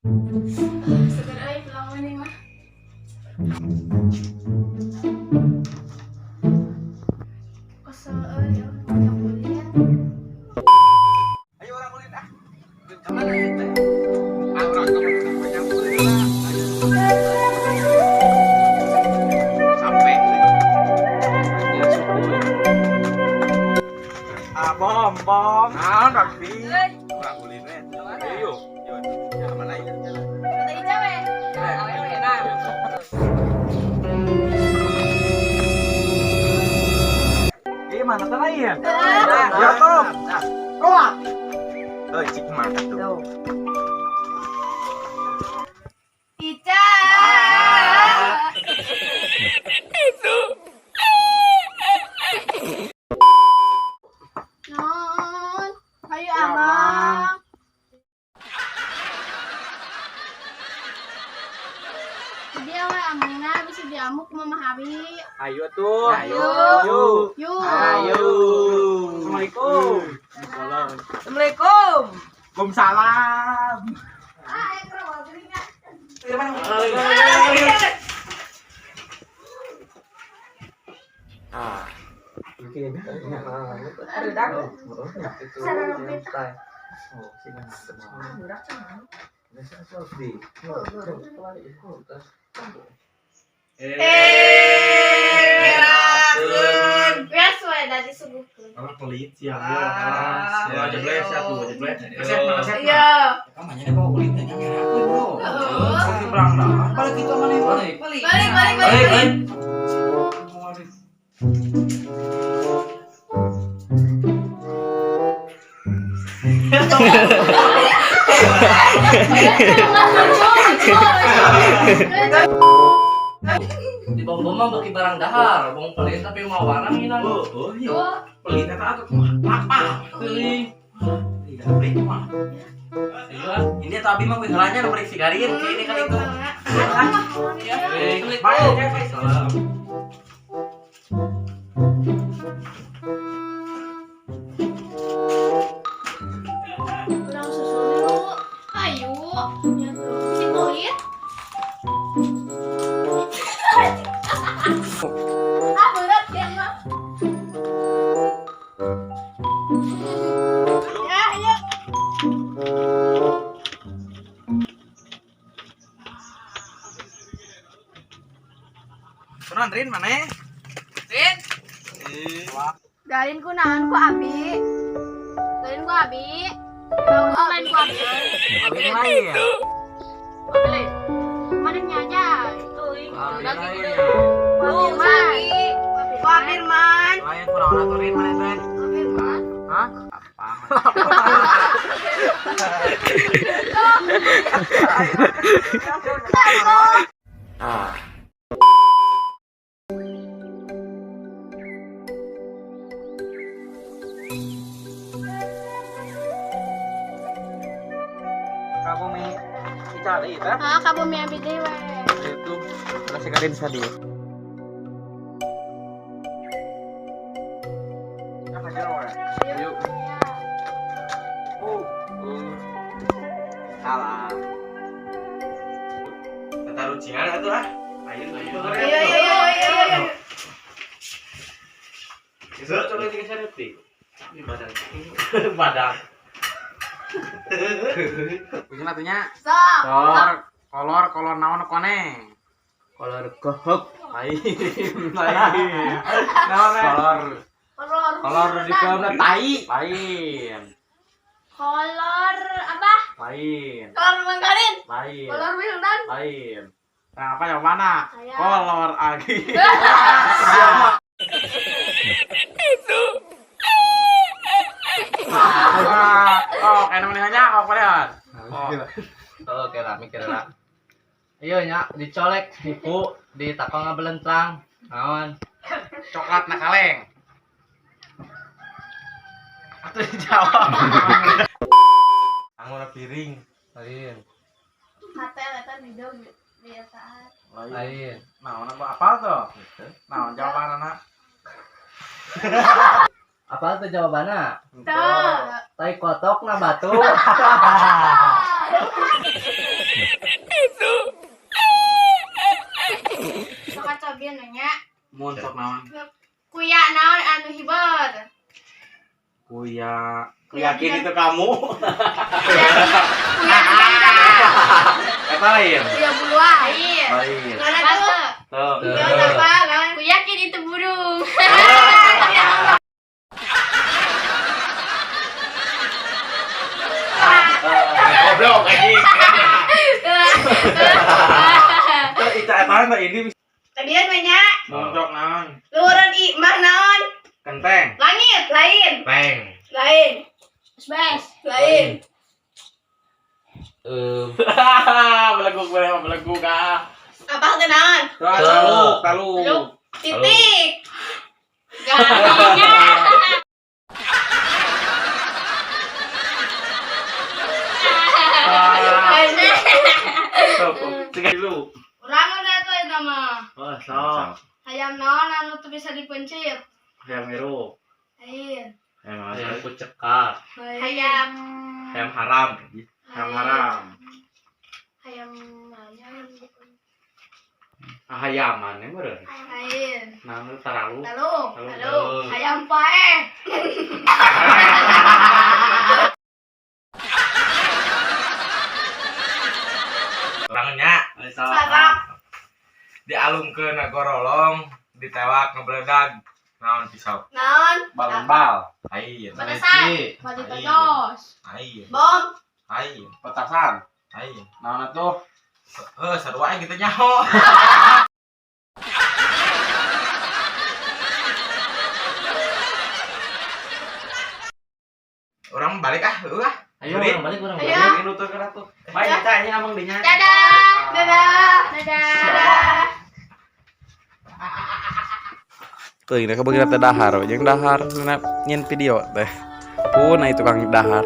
Seger euy pulang mending mah. Kesel euy, ngajak ulin. Ayo urang ulin ah. Ka mana ya teh? Ah, urang ka mana ulin lah. Sampai. Ya suku. Ah, bom, bom. Naon, Rapi? Urang ulin we. Ayo. Yo, ya mana ya? Kata Ica we. Ih, mana teh lain? Ya, Tom. Wah. Oh, cik mana tuh? Ica. Non, ayo amang. Dia we amangna bisa diamuk Mama Habi. Ayo tuh. Ayo. Ayo. Yuk. Ayo. Assalamualaikum. Assalamualaikum. Waalaikumsalam. Ah, ayo ke rumah geuningan. Ah. Biasa we da disuguhkeun. Orang pelit sih ya. Ah, jeblek satu, jeblek. Resep, resep. Iya. Kamanya bawa kulit teh ngerakeun, Bro. Heeh. Saking belang dah. Balik itu mana Balik. Balik balik balik. Balik. Di bom bom mah beuki barang dahar, bom pelit tapi mau barang nginang. Oh, iya. Pelit eta atuh kumaha? Lapar. Teuing. Tidak pelit mah. Iya. Ini tapi mah heulanya nu beri sigarin ke ini kan itu. Ya. Bye. Salam. Urang susul yuk. Ayo. Ya tuh. Si pelit. Ah, berat ya mah. Ya, ayo. Kunaon Rin maneh? Rin. Galin ku naon ku Abi? Galin ku Abi. Bau lain ku Abi. Abi lain. Abi lain. Mana nyaja? Teuing. Abi Lagi lain. Ku Firman. Ku Firman. Lain kunaon atuh Rin maneh teh? Ku Firman. Hah? Apa? Ah. Kamu mi dicari teh? Ah, kamu mi abi dewe. Itu kasih karin sadi. Yuk. Oh. Salah. Tata rucingan atuh ah. Ayo, ayo. Ayo, ayo, ayo, ayo, ayo. Itu coba tiga seri. Ini badan. Badan. Kucing atunya. Sok. Kolor, kolor, kolor naon kone? Kolor kohok. Lain, lain. Naon eh? Kolor. Kolor. Kolor di dalamna tai. Lain, Kolor apa? lain, Kolor Manggarin. lain, Kolor Wildan. lain. Nah, apa yang mana? Saya. Kolor agi. Ah, oh, enak menehnya, oh, kalian. Oh, Oh, oke lah, mikir lah. Iya nya, dicolek siku, ditakol ngabelentrang. Naon? Coklat na kaleng. Atau dijawab. Anggur piring. Lain. Hotel eta di jauh di etaan. Lain. Nah, apa apal tuh? Nah, jawaban anak. Apa tuh jawabannya? Tuh. Tai kotok na batu. Sok cobian nanya. Mun sok naon? Kuya naon anu hibet? Kuya. Kuya Yakin itu kamu. Kuya kuya Eta lain. kuya buluan. Lain. Lain. Mana tuh? Tuh. Kuya apa? Ku yakin itu burung. Goblok anjing. Tuh itu eta mah ini Tadian nanya. mun sok naon? Luhuran i mah naon? Kenteng. Langit. Lain. Peng. Lain. Bes. Lain. Eh, Beleguk boleh beleguk ah. Apa teh naon? Tuh, taluk, taluk. Titik. Gak. Sok, tiga dulu. Urang udah tuh eta mah. Oh, sok. Hayam naon anu teu bisa dipencit? Hayam hirup. Lain. Hayam ayam kucekak. Hayam. Hayam haram. Hayam haram. Hayam ayam. Hayaman ya meureun. Lain. Nah, taralu. Lalu, Lalu. lalu hayam paeh. Orangnya Sarak. dialungkeun na gorolong, ditewak ngebeledag. Naon pisau? Naon? Balon bal. Lain. Petasan. Baju tojos. Lain. Bom. Lain. Petasan. Lain. Naon atuh? Heuh, sarua gitu nyaho. Orang balik ah, heuh ah. Ayo orang balik, orang Ayo. balik. Ini nutur ke ratu. Baik, kita ini abang dinya. Dadah. Dadah. Dadah. Teuing da kebegian teh dahar, jeung dahar cenah nyin video teh. Pun ai tukang dahar.